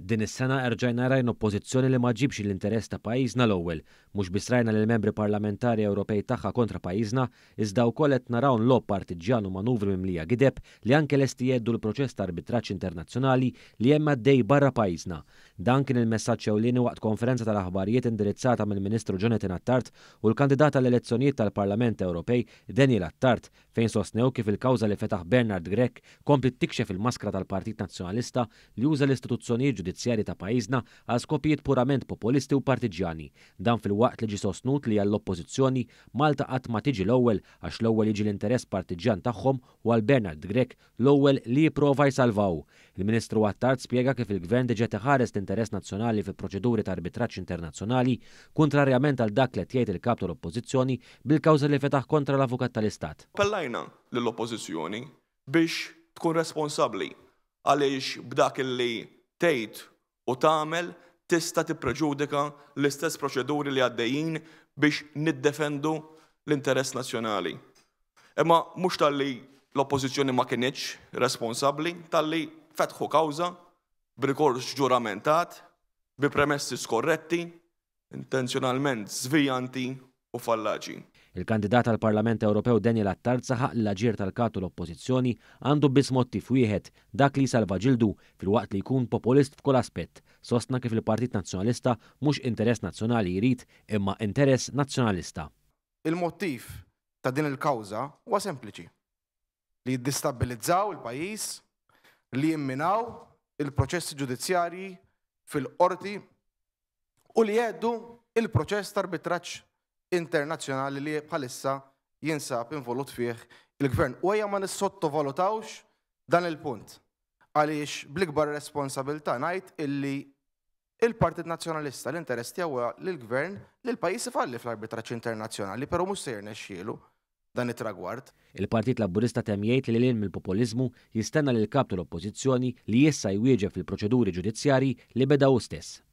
Din is-sena erġajna rajna Oppożizzjoni li ma ġġibx l-interess ta' pajjiżna l-ewwel. Mhux biss rajna lill-membri parlamentari Ewropej tagħha kontra pajjiżna, iżda wkoll qed naraw logħob partiġġjan u manuvri mimlija gideb li anke lesti jgħeddu l-proċess ta' arbitraġġ internazzjonali li hemm għaddej barra pajjiżna. Dan kien il-messaġġ ewlieni waqt konferenza tal-aħbarijiet indirizzata mill-Ministru Jonathan Attard u l-kandidat għall-elezzjonijiet tal-Parlament Ewropej Daniel Attard fejn sostnew kif il-kawża li fetaħ Bernard Grech kompliet tikxef il-maskra tal-Partit Nazzjonalista li juża l-istituzzjonijiet ġudizzjarji ta' pajjiżna għal skopijiet purament popolisti u partiġġjani. Dan filwaqt li ġie sostnut li għall-Oppożizzjoni, Malta qatt ma tiġi l-ewwel għax l-ewwel jiġi l-interess partiġġjan tagħhom u għal Bernard Grech l-ewwel li jipprova jsalva hu. Il-Ministru Attard spjega kif il-Gvern diġà qed iħares l-interess nazzjonali fi proċeduri ta' arbitraġġ internazzjonali, kuntrarjament għal dak li qed jgħid il-Kap tal-Oppożizzjoni bil-kawża li fetaħ kontra l-Avukat tal-Istat. Appellajna lill-Oppożizzjoni biex tkun responsabbli għaliex b'dak li tgħid u tagħmel tista' tippreġudika l-istess proċeduri li għaddejjin biex niddefendu l-interess nazzjonali. Imma mhux talli l-Oppożizzjoni ma kinitx responsabbli, talli fetħu kawża b'rikors ġuramentat, bi premessi skorretti, intenzjonalment żvijanti u fallaċi. Il-kandidat għall-Parlament Ewropew Daniel Attard saħaq li l-aġir tal-Kap tal-Oppożizzjoni għandu biss mottiv wieħed, dak li jsalva ġildu, filwaqt li jkun populist f'kull aspett. Sostna kif il-Partit Nazzjonalista mhux interess nazzjonali jrid imma interess nazzjonalista. Il-mottiv ta' din il-kawża huwa sempliċi, li jiddistabbilizzaw il-pajjiż, li jimminaw il-proċessi ġudizzjarji fil-qorti u li jgħeddu il-proċess ta' arbitraġġ internazzjonali li bħalissa jinsab involut fih il-Gvern. U ejja ma nissottovalutawx dan il-punt għaliex bl-ikbar responsabilità ngħid illi il-Partit Nazzjonalista l-interess tiegħu huwa li l-Gvern li l-pajjiż ifalli fl-arbitraġġ internazzjonali, però mhux se jirnexxielu dan it-tragward. Il-Partit Laburista temm jgħid li lil hinn mill-popoliżmu jistenna lill-Kap tal-Oppożizzjoni li issa jwieġeb fil-proċeduri ġudizzjarji li beda hu stess.